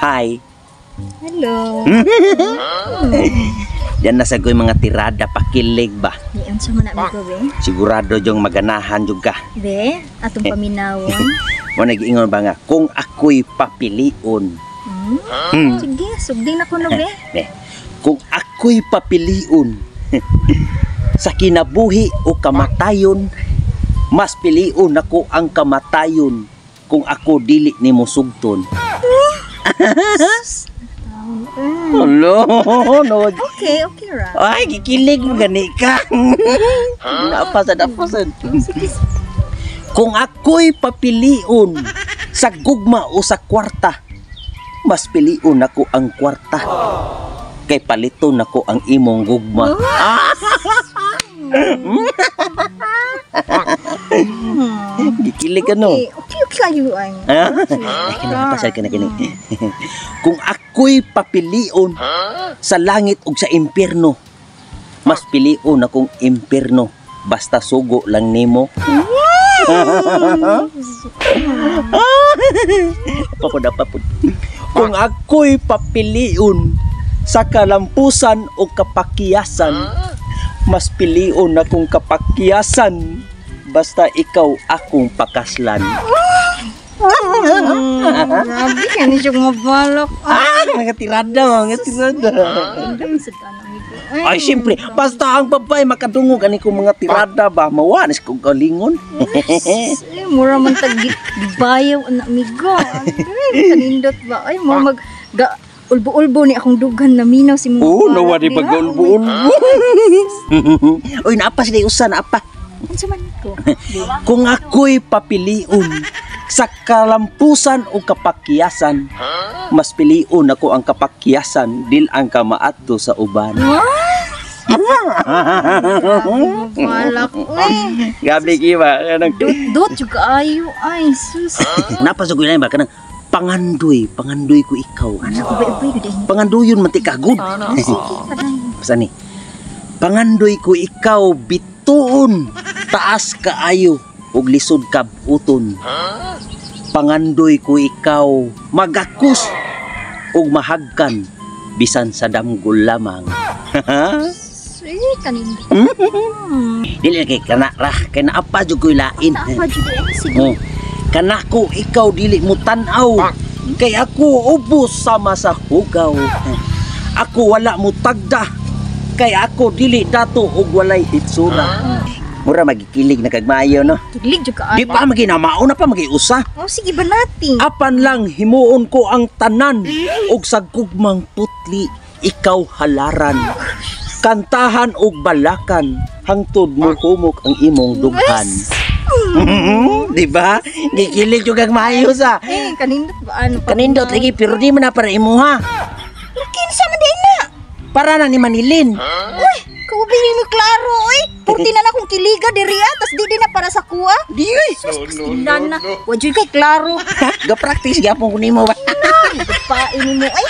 Hi. Hello. Diyan na sa ko'y mga tirada pakilig ba. Di unsa man na, amigo, be? Sigurado jong maganahan jud ka. Be, atong paminawon. Mo nag-ingon ba nga kung ako'y papilion. Sige, sugdin ako no, be. Ne, kung ako'y papilion sa kinabuhi o kamatayon, mas pilion ako ang kamatayon kung ako dili nimo sugton. Hello, no. Okay, okay ra. Ay, gikilig mo gani ka. Napasan, napasan. Sige. Kung ako'y papilion sa gugma o sa kwarta, mas pilion ako ang kwarta. Kay paliton nako ang imong gugma. Gikilig ka no. Okay, okay, okay kayo ay. Ah? Ay, kinapasal ka na kini. Kung ako'y papilion sa langit ug sa impyerno, mas pilion akong impyerno basta sugo lang nimo. Papod, papod. Kung ako'y papilion sa kalampusan o kapakiyasan, mas pilion akong kapakiyasan basta ikaw akong pakaslan. Grabe ka ni siya mabalak. Ah, mga tirada, mga tirada. Sa tanong amigo. Ay, siyempre, basta ang babae makadungog ani kong mga tirada ba, mawa na kong galingon. Eh, mura man tag bayaw na amigo. Ay, kanindot ba? Ay, mura mag ga, ulbo-ulbo ni akong dughan na minaw si mga Oo, nawa balak di diha. pag-ulbo-ulbo. Uy, naapa sila usa, naapa. Unsa man ko? Kung ako'y papilion sa kalampusan o kapakiyasan, mas pilion ako ang kapakiyasan dil ang kamaadto sa uban. Balak, uy. Gabi kiba, kanang Dot jud kaayo ay sus. Napa sa ba kanang pangandoy, pangandoy ko ikaw. Ano? Ubay-ubay gud ay. Pangandoyon man ti ka gud. Sige, padayon. Basta ni. Pangandoy ko ikaw bituon, taas kaayo ug lisod kabuton. Pangandoy ko ikaw magakus ug mahagkan bisan sa damgol lamang. Eh, kanindot. Dili na kay kana ra kay naa pa jud ko'y lain. Naa pa jud ay sige. Oh. Kanako ikaw dili mo tan-aw kay ako ubos sama sa hugaw. Ako wala mo tagda kay ako dili dato og walay hitsura. Mura magikilig na kagmayo no. Kilig jud kaayo. Di pa maginamao na pa magiusa. Oh, sige ba natin? Apan lang himuon ko ang tanan og sa gugmang putli ikaw halaran. Kantahan og balakan hangtod mo humok ang imong dughan. Di ba? Gikilig jud kag maayo sa. Eh, kanindot ba ano pa? Kanindot lagi pero di man na para imuha. Kinsa man di na? Para na ni Manilin. Uy, kaubi ni mo klaro oy. Purti na na akong kiliga diri ah, tas di na para sa kuha. Di oy. Sus, pastilan na. Wa jud kay klaro. Ga practice gyapon ko nimo ba. Pain mo ay.